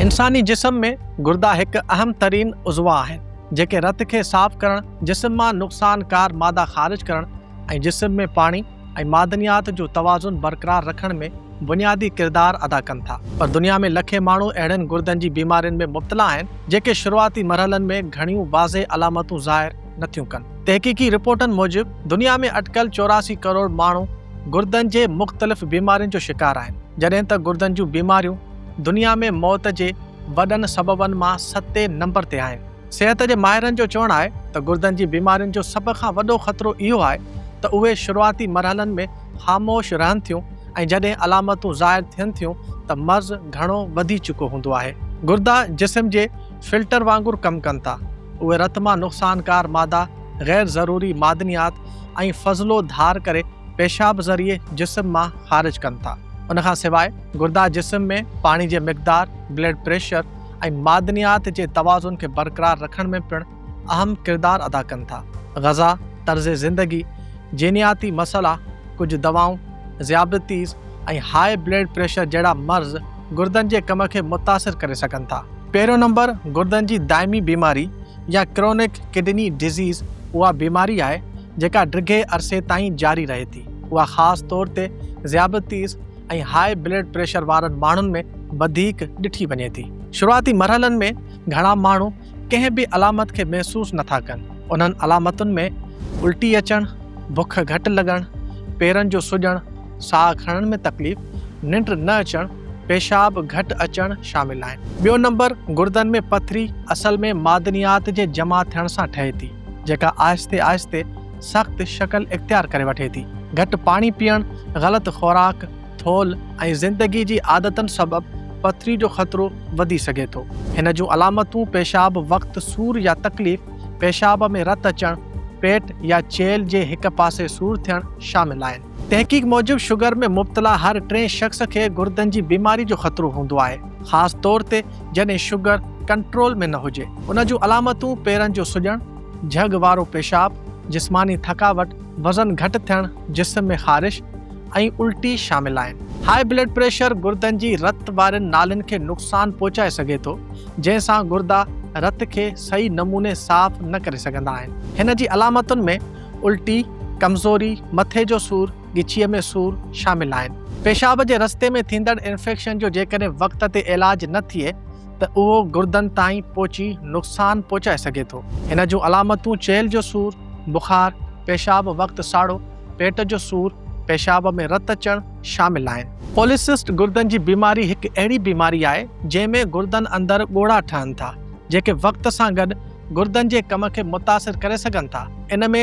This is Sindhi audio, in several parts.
انساني جسم ۾ گردا هڪ اهم ترين عضوا آهن، جيڪي رت کي صاف ڪرڻ، جسم مان نقصانڪار مادا خارج ڪرڻ ۽ جسم ۾ پاڻي ۽ معدنيات جو توازن برقرار رکڻ ۾ بنيادي ڪردار ادا ڪن ٿا. پر دنيا ۾ لکين ماڻهو اهڙين گردن جي بيمارين ۾ مبتلا آهن، جيڪي شروعاتي مرحلن ۾ گهڻيون واضح علامتون ظاهر نٿيون ڪن. تحقيقي رپورٽن موجب دنيا ۾ اٽڪل 84 ڪروڙ ماڻهو گردن جي مختلف بيمارين جو شڪار آهن، جڏهن ته گردن جون بيماريون دنيا ۾ موت جي وڏن سببن مان ستين نمبر تي آهن. صحت جي ماهرن جو چوڻ آهي ته گردن جي بيمارين جو سڀ کان وڏو خطرو اهو آهي ته اهي شروعاتي مرحلن ۾ خاموش رهن ٿيون ۽ جڏهن علامتون ظاهر ٿين ٿيون ته مرض گهڻو وڌي چڪو هوندو آهي. گردا جسم جي فلٽر وانگر ڪم ڪن ٿا. اهي رت مان نقصانڪار مادا، غير ضروري معدنيات ۽ فضلو ڌار ڪري پيشاب ذريعي جسم مان خارج ڪن ٿا. ان کان سواء گردا جسم ۾ پاڻي جي مقدار، بلڊ پريشر ۽ معدنيات جي توازن کي برقرار رکڻ ۾ پڻ اهم ڪردار ادا ڪن ٿا. غذا، طرز زندگي، جينياتي مسئلا، ڪجهه دوائون، ذيابطيس ۽ هاء بلڊ پريشر جهڙا مرض گردن جي ڪم کي متاثر ڪري سگهن ٿا. پهريون نمبر گردن جي دائمي بيماري يا ڪرونڪ ڪڊني ڊزيز اها بيماري آهي جيڪا ڊگهي عرصي تائين جاري رهي ٿي. اها خاص طور تي ذيابطيس ۽ هاء بلڊ پريشر وارن ماڻهن ۾ وڌيڪ ڏٺي وڃي ٿي. شروعاتي مرحلن ۾ گهڻا ماڻهو ڪنهن به علامت کي محسوس نٿا ڪن. انهن علامتن ۾ الٽي اچڻ، بک گهٽ لڳڻ، پيرن جو سڄڻ، ساهه کڻڻ ۾ تڪليف، ننڊ نه اچڻ، پيشاب گهٽ اچڻ شامل آهن. ٻيو نمبر گردن ۾ پٿري اصل ۾ معدنيات جي جمع ٿيڻ سان ٺهي ٿي، جيڪا آهستي آهستي سخت شڪل اختيار ڪري وٺي ٿي. گهٽ پاڻي پيئڻ، غلط خوراڪ، ٿولهه ۽ زندگي جي عادتن سبب پٿري جو خطرو وڌي سگهي ٿو. هن جون علامتون پيشاب وقت سور يا تڪليف، پيشاب ۾ رت اچڻ، پيٽ يا چيلهه جي هڪ پاسي سور ٿيڻ شامل آهن. تحقيق موجب شگر ۾ مبتلا هر ٽئين شخص کي گردن جي بيماري جو خطرو هوندو آهي، خاص طور تي جڏهن شگر ڪنٽرول ۾ نه هجي. ان جون علامتون پيرن جو سڄڻ، جهڳ وارو پيشاب، جسماني ٿڪاوٽ، وزن گهٽ ٿيڻ، جسم ۾ خارش ۽ الٽي شامل آهن. هاء بلڊ پريشر گردن جي رت وارين نالين کي نقصان پهچائي سگهي ٿو، جنهن سان گردا رت کي صحيح نموني صاف نه ڪري سگهندا آهن. هن جي علامتن ۾ الٽي، ڪمزوري، مٿي جو سور، ڳچيء ۾ سور شامل آهن. پيشاب جي رستي ۾ ٿيندڙ انفيڪشن جو جيڪڏهن وقت تي علاج نه ٿئي ته اهو گردن تائين پهچي نقصان پهچائي سگهي ٿو. هن جون علامتون چيلهه جو سور، بخار، پيشاب وقت ساڙو، پيٽ جو سور، پيشاب ۾ رت اچڻ شامل آهن. پوليسسٽ گردن جي بيماري هڪ اهڙي بيماري آهي جنهن ۾ گردن اندر ڳوڙها ٺهن ٿا جيڪي وقت سان گڏ گردن جي ڪم کي متاثر ڪري سگهن ٿا. ان ۾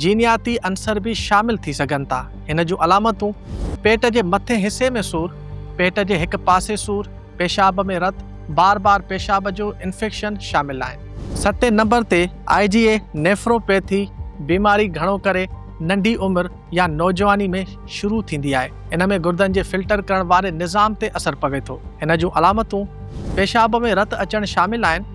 جينياتي عنصر به شامل ٿي سگهن ٿا. هن جون علامتون پيٽ جي مٿين حصي ۾ سور، پيٽ جي هڪ پاسي سور، پيشاب ۾ رت، بار بار پيشاب جو انفيڪشن شامل آهن. ستين نمبر تي آء جي اي نيفروپيٿي بيماري گهڻو ڪري ننڍي عمر يا نوجواني ۾ شروع ٿيندي آهي. ان ۾ گردن جي فلٽر ڪرڻ واري نظام تي اثر پوي ٿو. هن جون علامتون پيشاب ۾ رت اچڻ شامل آهن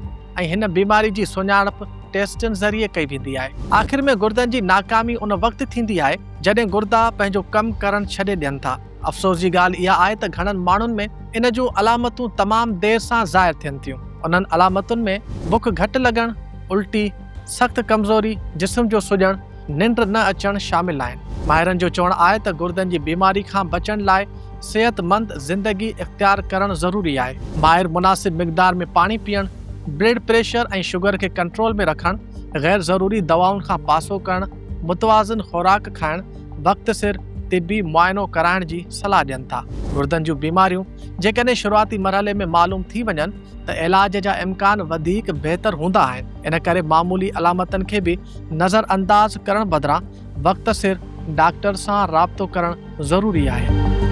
۽ هن بيماري جي سڃاڻپ ٽيسٽن ذريعي ڪئي ويندي آهي. آخر ۾ گردن جي ناڪامي ان وقت ٿيندي آهي جڏهن گردا پنهنجو ڪم ڪرڻ ڇڏي ڏين ٿا. افسوس جي ڳالهه اها آهي ته گهڻن ماڻهن ۾ ان جون علامتون تمام دير سان ظاهر ٿين ٿيون. انهن علامتن ۾ بک گهٽ لڳڻ، الٽي، سخت ڪمزوري، جسم جو سڄڻ، ننڊ نه اچڻ شامل آهن. ماهرن جو چوڻ آهي ته گردن جي بيماري کان بچڻ لاء صحتمند زندگي اختيار ڪرڻ ضروري آهي. ماهر مناسب مقدار ۾ پاڻي پيئڻ، بلڊ پريشر ۽ شگر کي ڪنٽرول ۾ رکڻ، غير ضروري دوائن کان پاسو ڪرڻ، متوازن خوراڪ کائڻ، وقت سر طبي معائنو ڪرائڻ جي صلاح ڏين ٿا. گردن جون بيماريون جيڪڏهن شروعاتي مرحلي ۾ معلوم ٿي وڃن ته علاج جا امڪان وڌيڪ بهتر هوندا آهن، ان ڪري معمولي علامتن کي به نظرانداز ڪرڻ بدران وقت سر ڊاڪٽر سان رابطو ڪرڻ ضروري آهي.